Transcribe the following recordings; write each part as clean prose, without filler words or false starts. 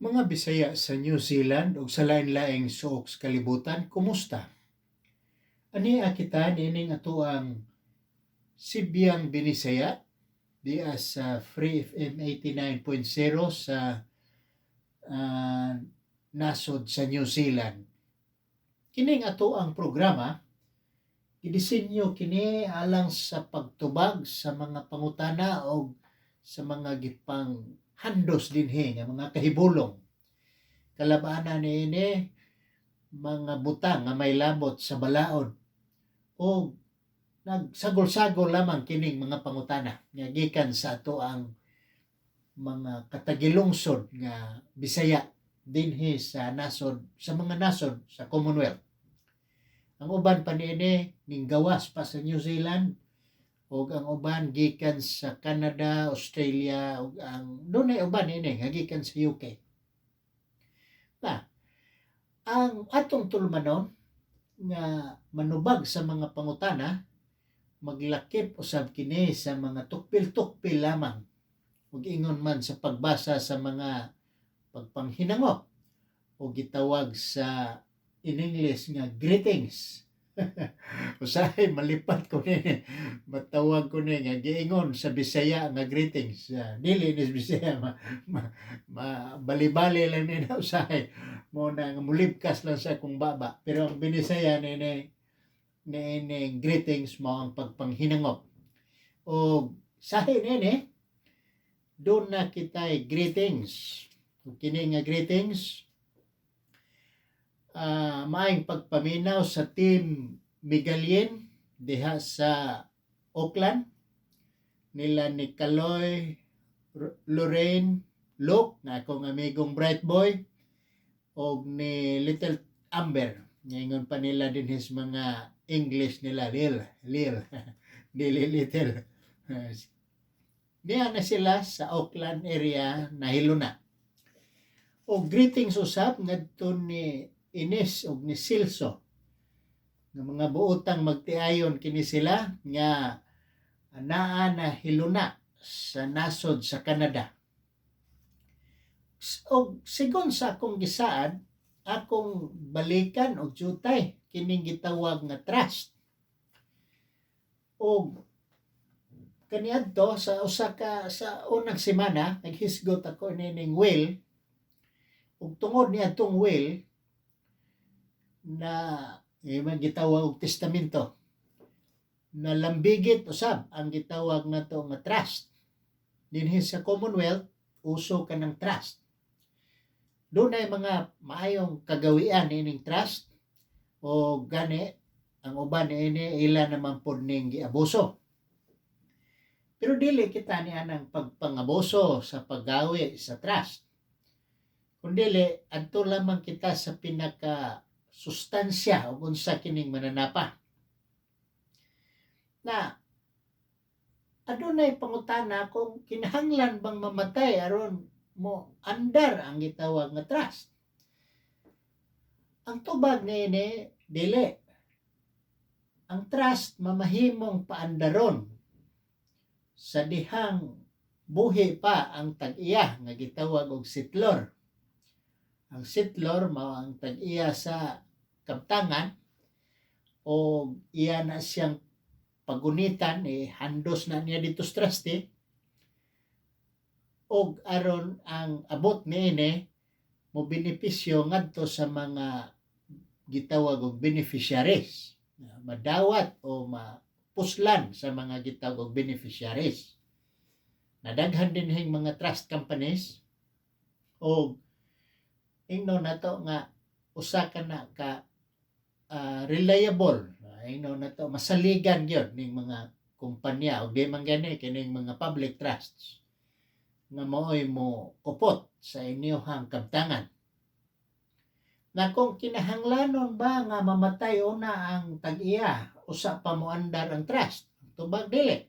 Mga Bisaya sa New Zealand ug sa lain-laing suok sa kalibutan, kumusta? Ania kita niining atoang Sibyang Binisaya diha sa Free FM 89.0 sa nasod sa New Zealand. Kining atoang programa gidisenyo kini alang sa pagtubag sa mga pangutana og sa mga gipang handos dinhi nga mga kahibulong. Kalabanan niini mga butang nga may labot sa balaod o nagsagol-sagol lamang kining mga pangutana nga gikan sa atoang mga katagilungsod nga Bisaya dinhi sa nasod, sa mga nasod sa Commonwealth. Ang uban pa niini ninggawas pa sa New Zealand ug ang uban gikan sa Canada, Australia ug ang dunay uban niini nga gikan sa UK. Na ang atong tulumanon nga manubag sa mga pangutana, maglakip usab kini sa mga tukpil-tukpil lamang ug ingon man sa pagbasa sa mga pagpanghinangop o gitawag sa in English nga greetings. Usahay malipat ko ni, matawag ko ni nga giingon sa Bisaya nga greetings. Dili ni Bisaya, ma bali-bali lang ni na usahay mo na nga mulibkas lang sa akong baba, pero ang Binisaya ni greetings mo ang pagpanghinangop. O sahi nini duna kitay greetings. Ug kini nga greetings, maayong pagpaminaw sa team Migalien diha sa Auckland nila ni Kaloy, Lorraine, Luke na akong amigong Bright Boy og ni Little Amber. Ingon pa nila din his mga English nila, Lil, Lil, dili Little. Niya na sila sa Auckland area, nahilo na. O greetings usab ngadto ni Ines og ni Silso nga mga buotang magtiayon kini sila nga naa na hiluna sa nasod sa Canada. Og sigon sa akong gisaad, akong balikan og jutay kining gitawag nga trust. Og kaniadto sa usa ka sa unang semana, naghisgot ako nining will, ug tungod niadtong will na man gitawag og testamento, na lambigit usab ang gitawag nato nga trust. Dinhi sa Commonwealth, uso kanang trust. Dunay mga maayong kagawian ining trust o gani ang uban niini ila naman pod ning giabuso. Pero dili kita ni anang pagpangabuso sa paggawi sa trust. Kundili adto lamang kita sa pinaka sustansya ug unsa kining mananapa. Na adunay pangutana kung kinahanglan bang mamatay aron mo andar ang gitawag nga trust. Ang tubag niini, dili. Ang trust mamahimong paandaron sa dihang buhi pa ang tag-iya nga gitawag og settlor. Ang settlor mao ang tag-iya sa kabtangan o iya na siyang pagunitan, eh, handos na niya dito sa trustee og aron ang abot niini mo benepisyo ngadto sa mga gitawag og beneficiaries, madawat o mapuslan sa mga gitawag og beneficiaries. Nadaghan din hing mga trust companies og ingno nato nga usa ka na ka reliable, ingno nato masaligan gyud ning mga kumpanya og di man gani kining mga public trusts nga maoy mo kupot sa inyuhang kabtangan. Na kung kinahanglanon ba nga mamatay una ang tag-iya usa pa moandar ang trust? Tubag, dili.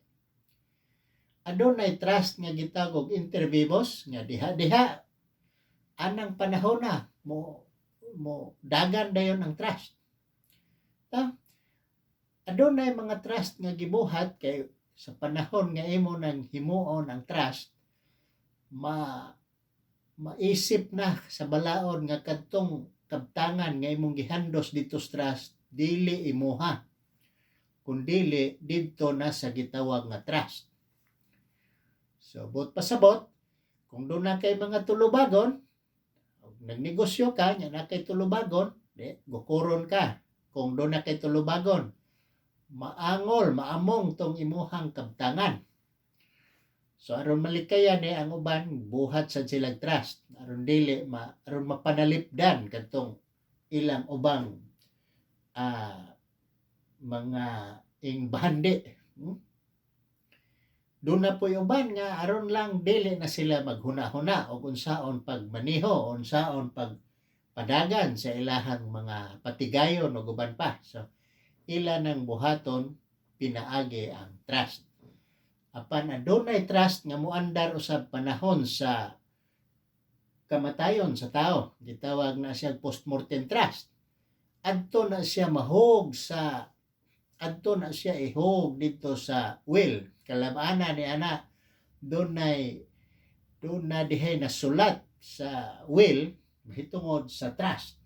Adunay trust nga gitawag og inter vivos nga diha-diha anang panahon na mo mo dagan dayon ang trust. Ta adunay mga trust nga gibuhat kay sa panahon nga imo nang himuon ang trust, ma Maisip na sa balaod nga kadtong kabtangan nga imong gihandos didto sa trust dili imuha kundili didto na sa gitawag nga trust. So buot pasabot, kung duna kay mga tulubagon, og nagnegosyo ka nya naa kay tulubagon, di gukuron ka. Kung duna kay tulubagon, maangol, maamong tong imuhang kabtangan. So aron malikayan ni ang uban, buhat sad silang trust aron dili ma aron mapanalipdan kadtong ilang ubang mga ingbahandi. Duna poy uban nga aron lang dili na sila maghuna-huna og unsaon pagmaneho, unsaon pagpadagan sa ilahang mga patigayon ug uban pa. So ila nang buhaton pinaagi ang trust. Apan adunay trust nga moandar usab panahon sa kamatayon sa tao. Gitawag na siya postmortem trust. Adto na siya ihug didto sa will. Kalabana ni ana, doon na dihay nasulat sa will mahitungod sa trust.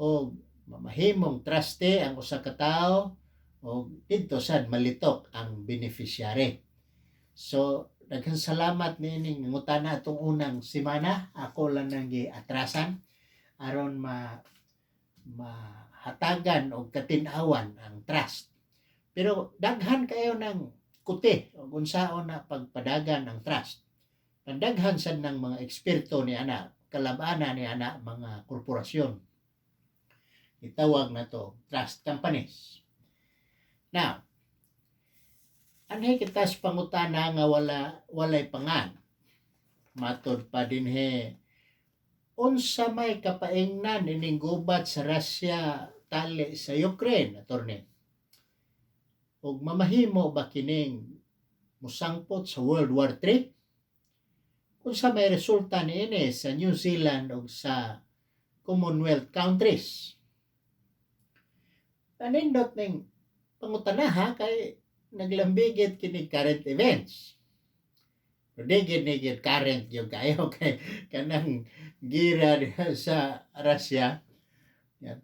O mamahimong trustee ang usa ka tawo o didto sad malitok ang beneficiary. So daghang salamat niining nangutana atong unang semana. Ako lang nang giatrasan aron ma mahatagan og katin-awan ang trust. Pero daghan kayo ng kuti og unsaon na pagpadagan ang trust. Pandaghan sad ng mga eksperto ni ana, kalabana ni ana mga korporasyon. Itawag na to trust companies. Now, anhi kita sa pangutana nga walay pangan. Matod pa dinhi, unsa may kapaingnan ining gubat sa Russia tali sa Ukraine, attorney? Ug mamahimo ba kining musangpot sa World War III? Unsa may resulta niini sa New Zealand ug sa Commonwealth countries? Panindot ning pangutana ha, kay naglambigit kini current events. Pero di gid ni gid current gyud kayo kay kanang gira diha sa Russia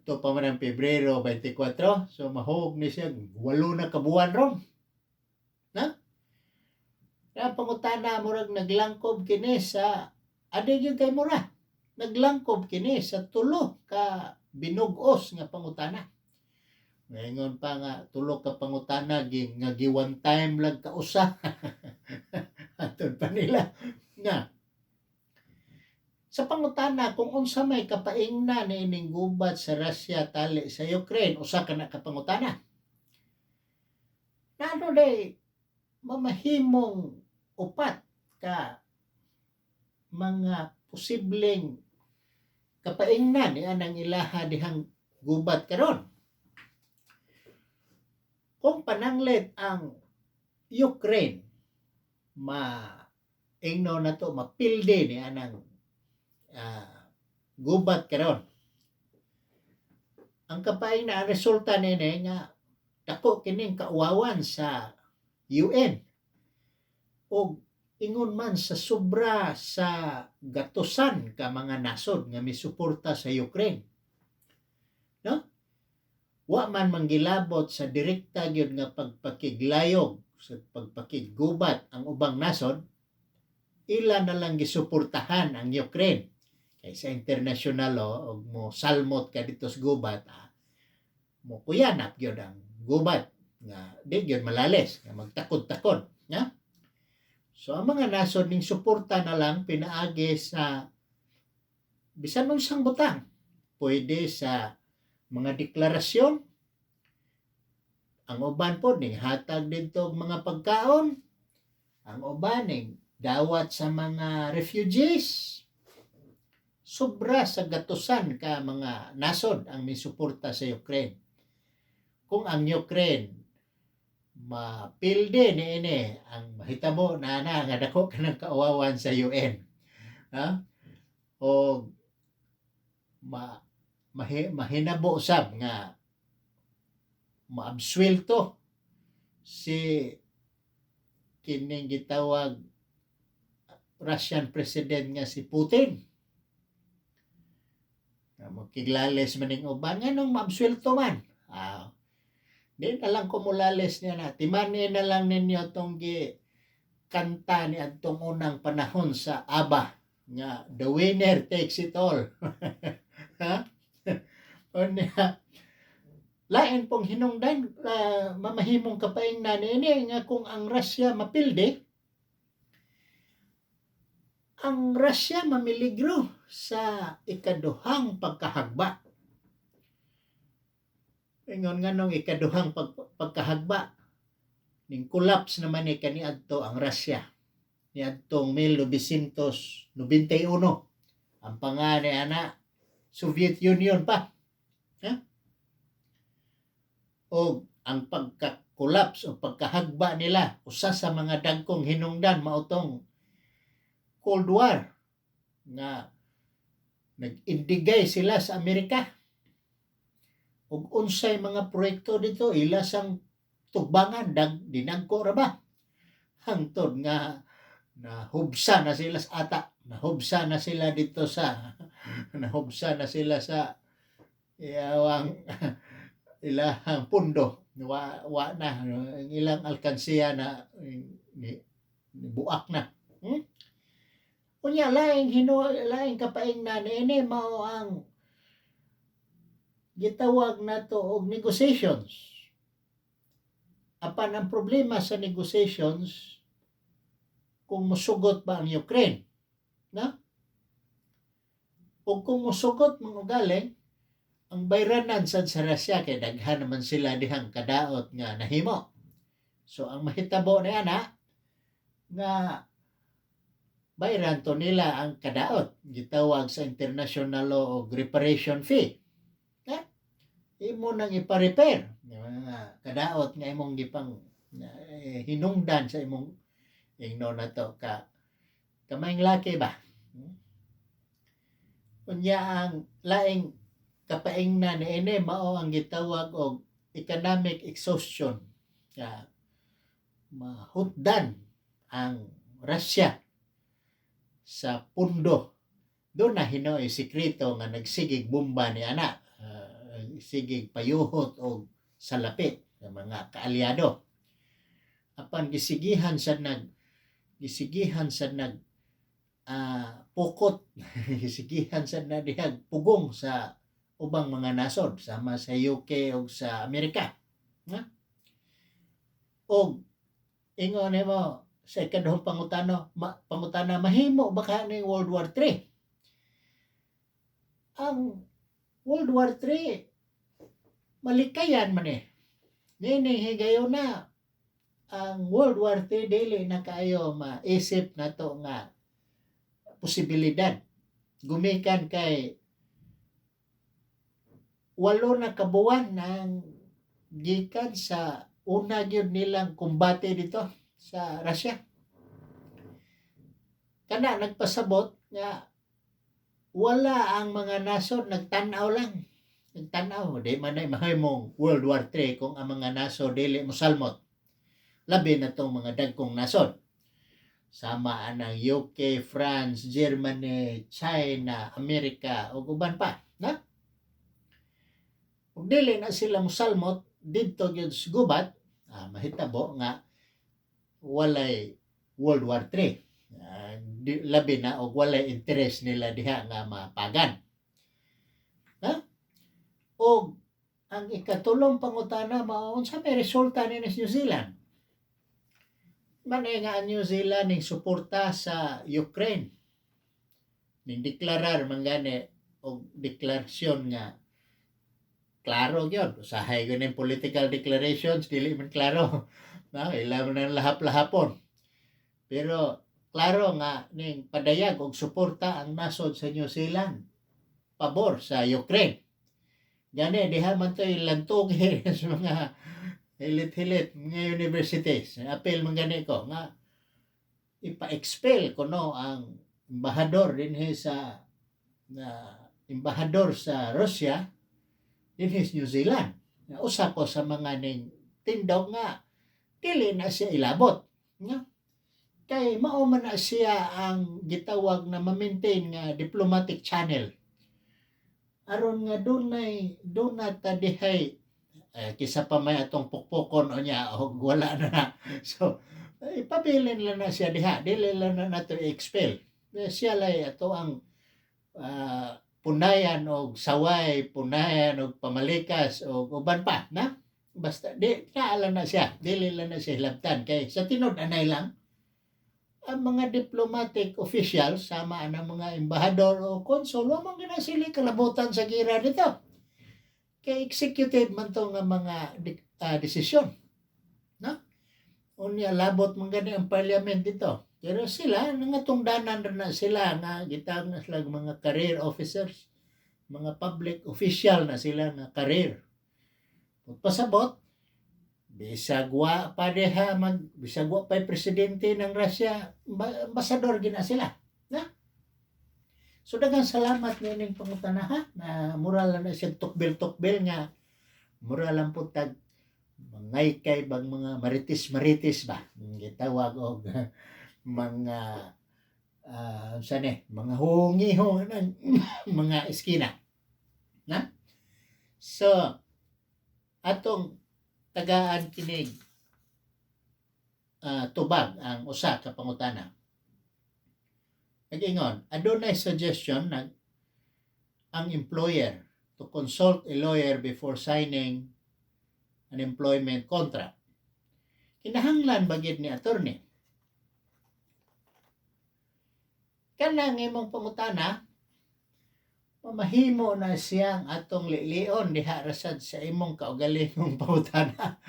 to pa man ang Pebrero 24, so mahog ni siya 8 na ka buwan ron na. Kaya pangutana, murag naglangkob kini sa adi gyud kay mura naglangkob kini sa tulo ka binug-os nga pangutana. Ngayon pa nga tulo ka pangutana gi, nga gi one time lang kausa. Atod pa nila nga sa pangutana kung unsa may kapaingna ni ining gubat sa Russia tali sa Ukraine, usa ka na ka pangutana. Nano day mamahimong upat ka mga posibleng kapaingnan ni anang ilaha dihang gubat karon. Kung pananglit ang Ukraine ma ingno na to, mapildi ni anang gubat karon, ang kapaing na ang resulta nini nga dako kining kauwawan sa UN og ingon man sa sobra sa gatusan ka mga nasod nga misuporta sa Ukraine, no? Wa man manggilabot sa direkta gyud nga pagpakiglayog, sa pagpakiggubat ang ubang nasod, ila na lang gisuportahan ang Ukraine kay sa international oh, og mo salmot ka didto sa gubat, mo kuyanap gyud ang gubat nga di gyud malalis nga magtakod-takod nga. So ang mga nasod ning suporta na lang pinaagi sa bisan unsang butang, pwede sa mga deklarasyon. Ang uban po ning hatag didto og mga pagkaon, ang uban ning dawat sa mga refugees. Sobra sa gatusan ka mga nasod ang misuporta sa Ukraine. Kung ang Ukraine mapildi niini, ang mahitabo na na nga dako kanang kauwawan sa UN, ha, o mahinabo usab nga maabswelto si kining gitawag Russian president nga si Putin. Mo kiglales man ning uban, nganong maabsuelto man? Ah, di na lang ko mulales niya na. Timani na lang ninyo tong gi kanta ni adtong unang panahon sa ABBA nga "The winner takes it all." Ha? Unya, lain pong hinungdan mamahimong kapaingnan niini nga kung ang Russia mapildi, ang Russia mamiligro sa ikaduhang pagkahagba. Ingon, nganong ikaduhang pagkahagba? Ning collapse naman ni kaniadto ang Russia niadtong 1991. Ang pangani ana, Soviet Union pa. Ha? O ang pagka-collapse o pagkahagba nila, usa sa mga dagkong hinungdan mao tong Cold War nga nag-indigay sila sa Amerika. Ug unsay mga proyekto dito ila sang tugbangan, dinagko ra ba hangtod nga nahubsa na sila sa ata, nahubsa na sila dito sa, nahubsa na sila sa iyawang ilahang pundo, wa na ang ilang alkansiya na ni buak na. Unya, laing kapaingnan niini mao ang gitawag nato og negotiations. Apan ang problema sa negotiations, kung musugot ba ang Ukraine, na? O kung musugot mga ugaling, ang bayranan sad sa Russia kay daghan naman sila dihang kadaot nga nahimo. So ang mahitabo ni ana nga bayran to nila ang kadaot, gitawag sa international law og reparation fee. Ha? Imo nang ipa-repair mga kadaot nga imong gipang eh, hinungdan sa imong ingno na to ka kamayng laki ba. Unya, ang laing kapaingnan niini mao ang gitawag og economic exhaustion, nga mahutdan ang Russia sa pundo. Doon na hinuoy sekreto nga nagsigig bomba ni ana, sigig payuhot og salapit ng mga kaalyado. Apan gisigihan sa nag pukot, gisigihan sa na dihag pugong sa ubang mga nasod sama sa UK ug sa Amerika. Ha? Og ingon nimo sa ikaduhang pangutana, mahimo ba ka ning World War III? Ang World War III, malikayan man eh. Nining higayon na ang World War III, dili na kaayo maisip nato nga posibilidad. Gumikan kay 8 na kabuwan ang gikan sa una gyud nilang kumbate dito sa Russia. Kana nagpasabot nga wala ang mga nasod, nagtan-aw lang. Nagtan-aw, di man ay mahimong World War III kung ang mga nasod dili mosalmot. Labi na tong mga dagkong nasod. Sama ang UK, France, Germany, China, Amerika ug uban pa, na? Ug dili na sila mosalmot didto gyud sa gubat, mahitabo nga walay World War III. Labi na og walay interes nila diha nga mapagan. Ha? Og ang ikatulong pangutana mao, unsa may resulta ni New Zealand? Manay nga ang New Zealand ning suporta sa Ukraine. Ning deklarar man gani og deklarasyon nga klaro gyud. Usahay gyud ning political declarations, dili man klaro. Na, ila man ang lahap-lahapon. Pero klaro nga ning padayag og suporta ang nasod sa New Zealand pabor sa Ukraine. Gani diha man to'y lantugi sa mga hilit-hilit mga universities. Apil man gani ko nga ipa-expel kuno ang embahador dinhi sa na embahador sa Russia dinhi sa New Zealand. Usa ko sa mga ning tindog nga dili na siya ilabot. Nga? Kay mao man na siya ang gitawag na ma-maintain nga diplomatic channel. Aron nga dunay duna ta dihay eh, kisa pa may atong pukpukon o niya og wala na na. So ipabilin lang na siya diha, dili lang na nato i-expel. Eh, siya lay ato ang punayan og saway, punayan og pamalikas og uban pa na. Basta di naa lang na siya, dili lang na siya hilabtan kay sa tinud anay lang ang mga diplomatic officials sama ang mga embahador o consul, wa man gina sila kalabutan sa gira dito. Kay executive man to nga mga desisyon. No? Unya labot man gani ang parliament dito. Pero sila nangatungdanan ra na sila nga gitawag na sila mga career officers, mga public official na sila nga career. Pasabot, bisag wa pa diha mag bisag wa pa presidente ng Russia, ambasador gina sila. Na? So daghang salamat niining pangutana ha, na mura lang na siya tukbil-tukbil nga mura lang po tag mangay kay bang mga marites-marites ba gitawag og mga unsa ni mga hungiho ng mga eskina na. So atong tagaan kinig tubag ang usa ka pangutana. Nag-ingon, adunay suggestion nag ang employer to consult a lawyer before signing an employment contract. Kinahanglan ba gid ni attorney? Kanang imong pangutana, mamahimo na siyang atong lilion diha rasad sa imong kaugalingong pangutana.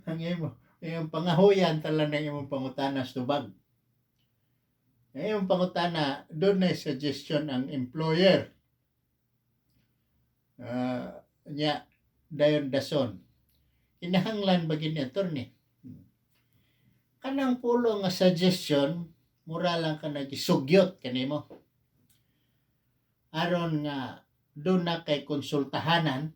Ang imong pangahuyan tala ng imong pangutana sa tubag. Ang imong pangutana, doon na suggestion ang employer. Nya, dayon dason. Kinahanglan ba gid ni attorney? Kanang pulo nga suggestion, mura lang ka nagisugyot kanimo. Aron nga doon na kay konsultahanan,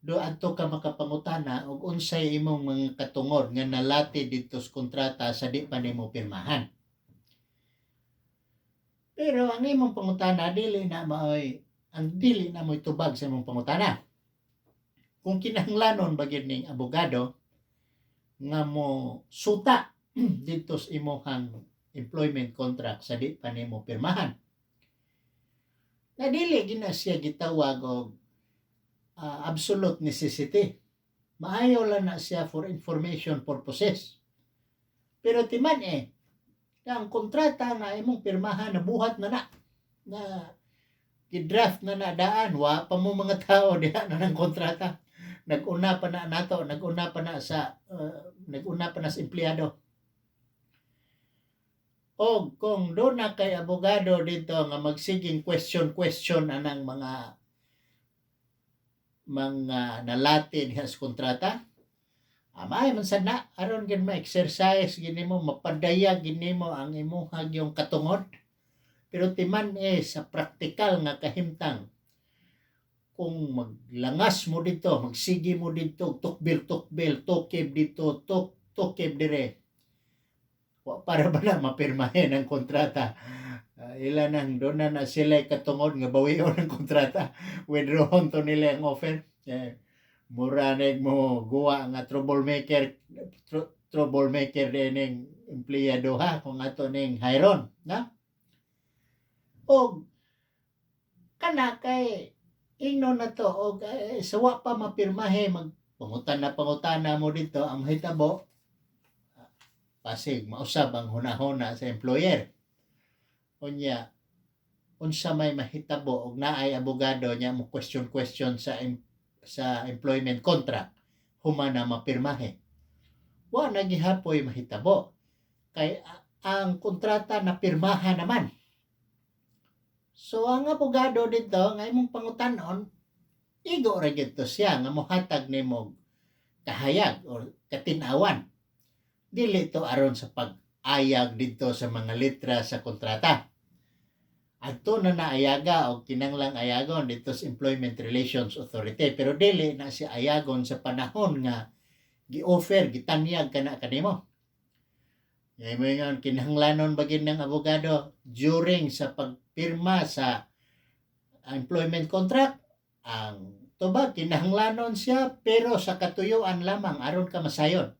do adto ka makapangutana og unsay imong mga katungod nga nalati didto sa kontrata sa di pa nimo pirmahan. Pero ang imong pangutana dili na maoy ang dili na mo'y tubag sa imong pangutana. Kung kinahanglanon ba gyud ning abogado nga mo suta didto sa imong employment contract sa di pa nimo pirmahan. Na dili gina siya gitawag og absolute necessity. Maayo lang na siya for information purposes. Pero timan eh, na ang kontrata nga imong pirmahan na buhat na na na gidraft na na daan, wa pa mo mga tao diha na ng kontrata, nag-una pa na nato, nag-una pa na sa empleyado. O kung doon na kay abogado dito nga magsiging question question anang mga nalati diha sa kontrata, amay man sad na aron gid ma-exercise gini mo, mapadayag gini mo ang imong yung katungod. Pero timan eh sa praktikal nga kahimtang, kung maglangas mo dito, magsige mo dito, tukbil tukbil, tukib dito, tukib dire, wa para ba na mapirmahin ang kontrata? Ila nang doon na na sila katungod nga bawion ang kontrata, withdrawon to nila ang offer. Eh, mura na mo guwa nga troublemaker, troublemaker din ning empleyado ha kung ato ning hiron na. Og kana kay ingnon na to og eh, sa wa pa mapirmahe, mag pangutana mo dito, ang mahitabo pasig mausab ang hunahuna sa employer. Unya unsa may mahitabo og naay abogado nya mo question question sa employment contract human na mapirmahe? Wa na gihapoy mahitabo kay ang kontrata na pirmahan naman. So ang abogado dito nga imong pangutanon, igo ra gyud to siya nga mohatag nimo kahayag or katinawan. Dili to aron sa pag-ayag dito sa mga litra sa kontrata. Adto na naayaga og kinanglang ayagon dito sa Employment Relations Authority, pero dili na siya ayagon sa panahon nga gi-offer, gitanyag kana kanimo. Ngay mo ingon, kinahanglanon ba gid ng abogado during sa pagpirma sa employment contract? Ang tubag, kinahanglanon siya, pero sa katuyuan lamang aron ka masayon.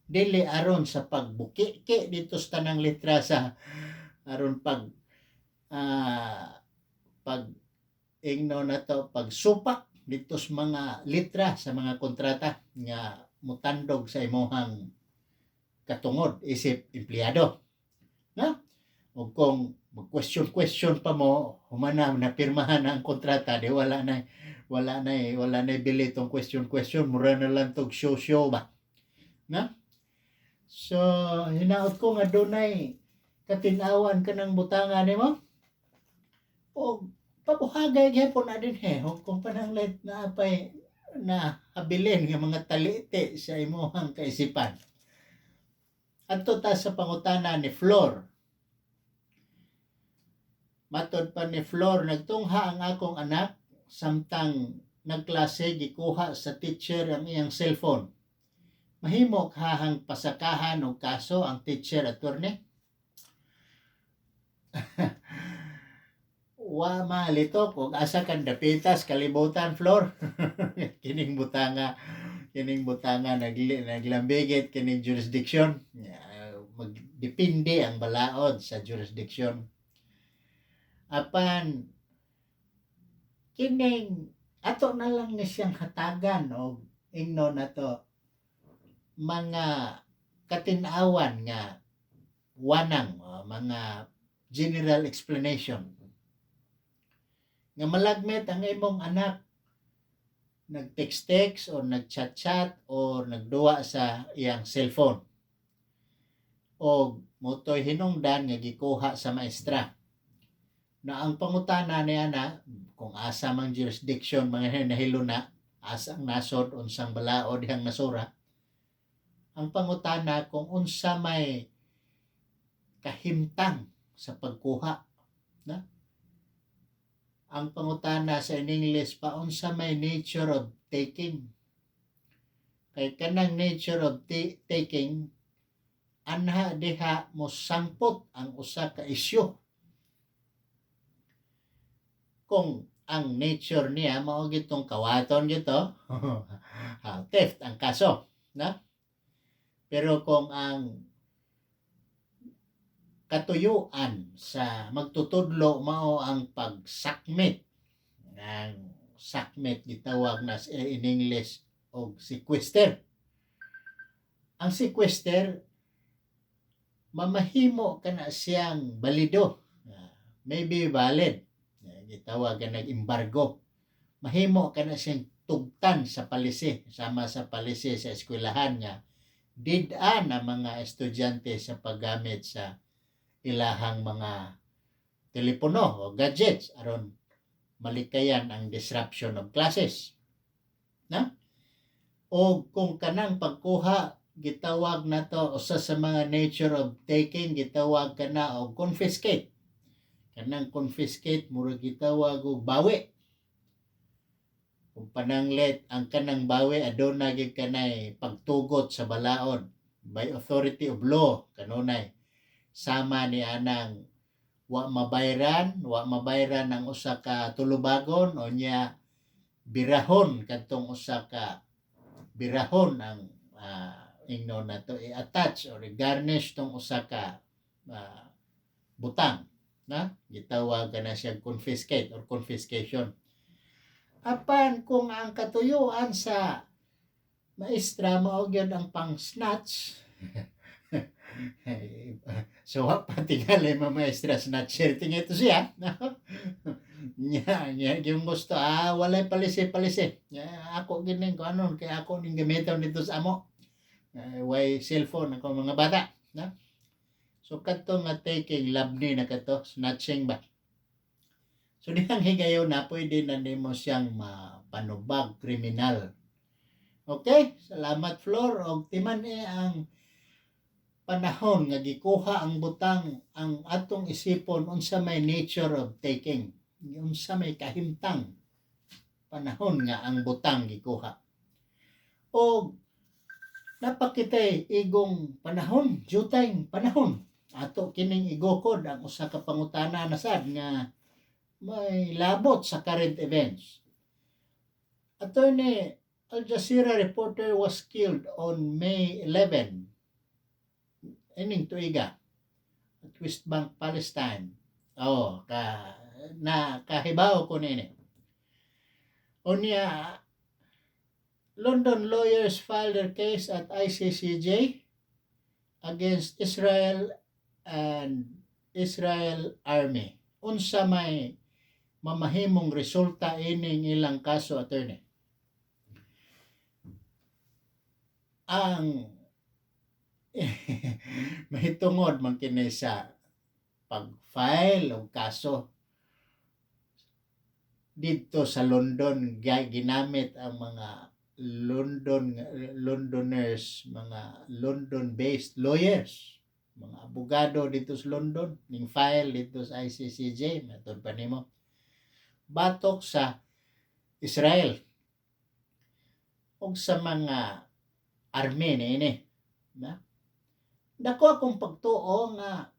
Dili aron sa pagbukiki dito sa tanang letra sa aron pag ingno nato, pagsupak dito sa mga litra sa mga kontrata nga mutandog sa imuhang katungod isip empleyado, na o kung mag-question question pa mo humana na pirmahan na ang kontrata, di wala na bili tong question question, mura na lang tog show show ba na. So hinaot ko nga dunay katin-awan ka ng butanga nimo o pabuhagay gyapon na dinhi o kung pananglit na apay na habilin nga mga taliti sa imuhang kaisipan. Adto ta sa pangutana ni Flor. Matod pa ni Flor, nagtungha ang akong anak samtang nagklase, gikuha sa teacher ang iyang cellphone. Mahimo kahang pasakahan og kaso ang teacher, attorney? Wa malitok og asa kan dapitas kalibutan, Flor. Kining butanga naglambigit kining jurisdiction. Magdepende ang balaod sa jurisdiction. Apan kining ato na lang ni siyang hatagan og ingno nato mga katin-awan nga wanang o mga general explanation nga malagmit ang imong anak nag-text-text or nag-chat-chat or nagduwa sa iyang cellphone o motoy hinungdan nga gikuha sa maestra na. Ang pangutana niya na kung asa mang jurisdiction, mga nahilo na asa ang nasod, unsang balaod dihang nasura. Ang pangutana kung unsa may kahimtang sa pagkuha na. Ang pangutana sa in English pa, unsa may nature of taking, kay kanang nature of taking anha diha mo sangpot ang usa ka isyu. Kung ang nature niya mao gitong kawaton gito, theft ang kaso na. Pero kung ang katuyuan sa magtutudlo mao ang pagsakmit, ang sakmit gitawag na in English og sequester. Ang sequester, mamahimo kana siyang balido. Maybe valid. Gitawag ka nag-embargo. Mahimo kana siyang tugtan sa palisi, sama sa palisi sa eskwelahan nga did-an ang mga estudyante sa paggamit sa ilahang mga telepono o gadgets aron malikayan ang disruption of classes. Na? O kung kanang pagkuha gitawag na to usa sa mga nature of taking, gitawag kana og confiscate. Kanang confiscate, murag gitawag og bawi. Kung pananglit ang kanang bawi, aduna gyud kanay pagtugot sa balaod by authority of law kanunay, sama ni anang wa mabayran ang usa ka tulubagon o nya birahon kadtong usa ka birahon ang ingno nato, i-attach or i-garnish tong usa ka butang na gitawag na siya confiscate or confiscation. Apan kung ang katuyuan sa maestra mao gyud ang pang-snatch, so wa pa tingali ma maestra, snatcher tingi to siya nya nya yung gusto, walay palisi palisi. Nya, ako gining ko anon kay ako ning gamiton dito sa amo, way cellphone ako mga bata na. So kadto nga taking, labni na kadto snatching ba. So dihang higayon na pwede na nimo siyang mapanubag kriminal. Okay, salamat, Flor. Og timan eh ang panahon nga gikuha ang butang, ang atong isipon unsa may nature of taking, unsa may kahimtang panahon nga ang butang gikuha. Og Naa pa kitay igong panahon, jutayng panahon. Ato kining igukod ang usa ka pangutana na sad nga may labot sa current events. Attorney, Al Jazeera reporter was killed on May 11 ining tuiga at West Bank, Palestine. Oh, ka na kahibaw ko nini. Unya, London lawyers filed their case at ICCJ against Israel and Israel Army. Unsa may mamahimong resulta ining ilang kaso, attorney? Ang mahitungod man kini sa pag-file og kaso didto sa London, ginamit ang mga Londoners, mga London-based lawyers, mga abogado dito sa London, ning file dito sa ICCJ, matud pa nimo, batok sa Israel ug sa mga army niini na. Dako akong pagtuo nga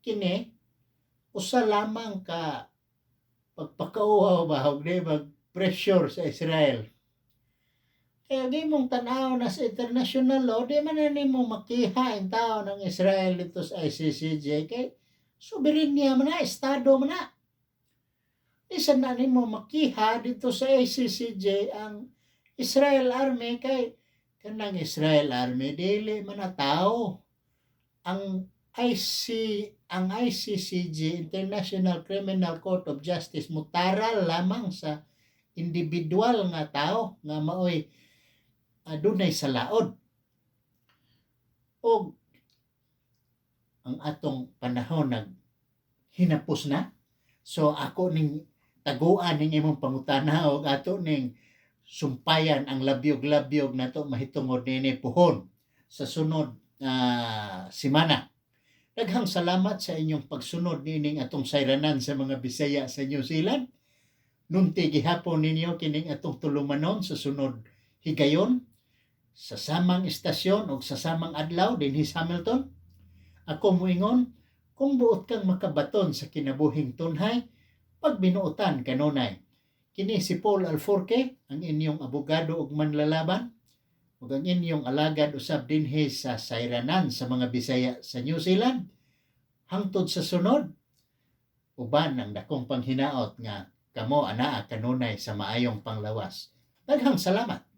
kini usa lamang ka pagpakauhaw ba og di mag pressure sa Israel. Kaya di mong tanaw na sa international law, di man na nimo makiha ang tao ng Israel dito sa ICCJ kay soberenya man na, estado man na. Di sa na nimo makiha dito sa ICCJ ang Israel Army kay kanang Israel Army dili man na tao. Ang ICCJ, International Criminal Court of Justice, mutaral lamang sa individual nga tao nga maoy adunay sa laod. Og ang atong panahon nag hinapos na. So ako ning taguan ning imong pangutana og ato ning sumpayan ang labyog-labyog nato mahitungod nini puhon sa sunod simana. Daghang salamat sa inyong pagsunod nining atong sayranan sa mga Bisaya sa New Zealand. Nunti gihapon ninyo kining atong tulumanon sa sunod higayon sa samang istasyon o sa samang adlaw dinhi sa Hamilton. Ako muingon, kung buot kang makabaton sa kinabuhing tunhay, pagbinuotan kanunay. Kini si Paul Alforque, ang inyong abogado ug manlalaban, ug ang inyong alagad usab dinhi sa sayranan sa mga Bisaya sa New Zealand. Hangtod sa sunod, uban ang dakong panghinaot nga kamo anaa kanunay sa maayong panglawas. Daghang salamat.